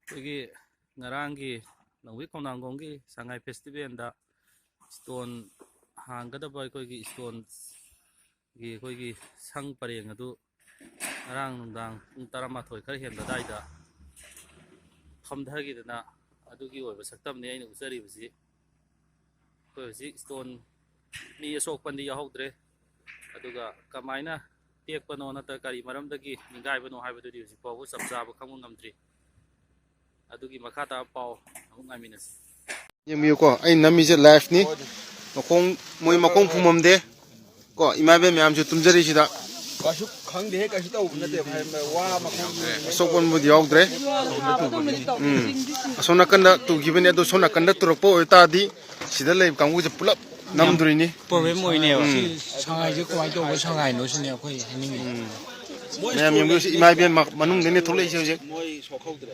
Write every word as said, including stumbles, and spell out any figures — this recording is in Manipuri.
ꯑꯩꯈꯣꯏꯒꯤ ꯉꯔꯥꯡꯒꯤ ꯅꯧꯕꯤ ꯈꯣꯡꯅꯥꯡꯈꯣꯡꯒꯤ ꯁꯉꯥꯏ ꯐꯦꯁꯇꯤꯚꯦꯜꯗ ꯏꯁꯇꯣꯟ ꯍꯥꯡꯒꯗꯕ ꯑꯩꯈꯣꯏꯒꯤ ꯏꯁꯇꯣꯟꯒꯤ ꯑꯩꯈꯣꯏꯒꯤ ꯁꯪ ꯄꯔꯦꯡ ꯑꯗꯨ ꯉꯔꯥꯡ ꯅꯨꯡꯗꯥꯡ ꯄꯨꯡ ꯇꯔꯥꯃꯥꯊꯣꯏ ꯈꯔ ꯍꯦꯟꯕ ꯑꯗꯨꯋꯥꯏꯗ ꯐꯝꯊꯈꯤꯗꯅ, ꯑꯗꯨꯒꯤ ꯑꯣꯏꯕ ꯁꯛꯇꯝꯅꯤ ꯑꯩꯅ ꯎꯠꯆꯔꯤꯕꯁꯤ꯫ ꯑꯩꯈꯣꯏ ꯍꯧꯖꯤꯛ ꯏꯁꯇꯣꯟ ꯃꯤ ꯑꯁꯣꯛ ꯑꯄꯟꯗꯤ ꯌꯥꯎꯍꯧꯗ꯭ꯔꯦ, ꯑꯗꯨꯒ ꯀꯃꯥꯏꯅ ꯇꯦꯛꯄꯅꯣ ꯅꯠꯇ꯭ꯔꯒ ꯀꯔꯤ ꯃꯔꯝꯗꯒꯤ ꯅꯤꯡꯒꯥꯏꯕꯅꯣ ꯍꯥꯏꯕꯗꯨꯗꯤ ꯍꯧꯖꯤꯛ ꯐꯥꯎꯕ ꯆꯞ ꯆꯥꯕ ꯈꯪꯕ ꯉꯝꯗ꯭ꯔꯤ꯫ ꯑꯗꯨꯒꯤ ꯃꯈꯥ ꯇꯥꯕ ꯄꯥꯎ ꯑꯃꯨꯛ ꯉꯥꯏꯃꯤꯟꯅꯁꯤ꯫ ꯌꯦꯡꯕꯤꯌꯨꯀꯣ, ꯑꯩ ꯅꯝꯃꯤꯁꯦ ꯂꯥꯏꯐꯅꯤ꯫ ꯃꯈꯣꯡ, ꯃꯣꯏ ꯃꯈꯣꯡ ꯐꯨꯝꯃꯝꯗꯦ꯫ ꯀꯣ, ꯏꯃꯥ ꯏꯕꯦꯟ ꯃꯌꯥꯝꯁꯨ ꯇꯨꯝꯖꯔꯤꯁꯤꯗ꯫ ꯀꯩꯁꯨ ꯈꯪꯗꯦꯍꯦ, ꯀꯩꯁꯨ ꯇꯧꯕ ꯅꯠꯇꯦ꯫ ꯋꯥ ꯃꯈꯣꯡ ꯑꯁꯣꯛꯄꯕꯨꯗꯤ ꯌꯥꯎꯗ꯭ꯔꯦ꯫ ꯎꯝ꯫ ꯑꯁꯣꯝ ꯅꯥꯀꯟꯗ ꯇꯨꯈꯤꯕꯅꯤ, ꯑꯗꯣ ꯁꯣꯝ ꯅꯥꯀꯟꯗ ꯇꯨꯔꯛꯄ ꯑꯣꯏꯇꯥꯔꯗꯤ ꯁꯤꯗ ꯂꯩꯕ ꯀꯥꯡꯕꯨꯁꯦ ꯄꯨꯂꯞ ꯅꯝꯗꯣꯔꯤꯅꯤ꯫ ꯄ꯭ꯔꯣꯕ꯭ꯂꯦꯝ ꯑꯣꯏꯅꯦꯕ꯫ ꯎꯝ꯫ ꯁꯤ ꯁꯉꯥꯏꯁꯦ ꯀꯃꯥꯏꯅ ꯇꯧꯕ ꯁꯉꯥꯏꯅꯣ ꯁꯤꯅꯦ ꯑꯩꯈꯣꯏ ꯍꯥꯏꯅꯤꯡꯉꯤ꯫ ꯎꯝ꯫ ꯃꯌꯥꯝ ꯌꯦꯡꯕꯤꯌꯨ, ꯁꯤ ꯏꯃꯥ ꯏꯕꯦꯟ ꯃ-, ꯃꯅꯨꯡꯗꯅꯦ ꯊꯣꯛꯂꯛꯏꯁꯦ ꯍꯧꯖꯤꯛ꯫ ꯃꯣꯏ ꯁꯣꯛꯍꯧꯗ꯭ꯔꯦ꯫